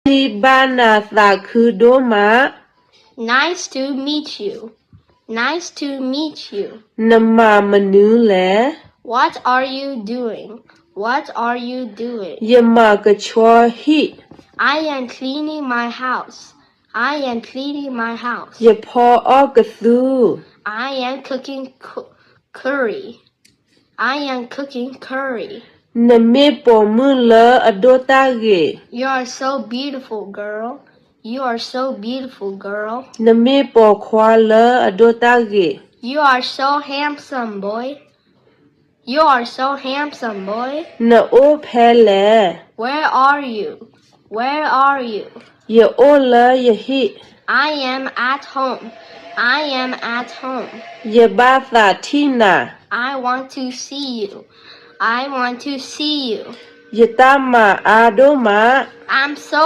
စံးဘၣ်နၤသးခုဒိၣ်မး. Nice to meet you. Nice to meet you. နမၤမနုၤလဲၣ်. What are you doing? What are you doing? ယမၤကဆှီဟံၣ်. I am cleaning my house. I am cleaning my house. ယဖီအီၣ်ကသူ. I am cooking cu- curry. I am cooking curry. နမ့ၢ်ပိာ်မုၣ်လၢအဒိၣ်တၢ်ဂ့ၤ. You are so beautiful, girl. You are so beautiful, girl. နမ့ၢ်ပိာ်ခွါလၢအဒိၣ်တၢ်ဂ့ၤ. You are so handsome, boy. You are so handsome, boy. နအိၣ်ဖဲလဲၣ်. Where are you? Where are you? ယအိၣ်လၢယဟံၣ်. I am at home. I am at home. ယဘၣ်သးထံၣ်နၤ. I want to see you. I want to see you. ယတၢ်မၤအါဒိၣ်မး. I'm so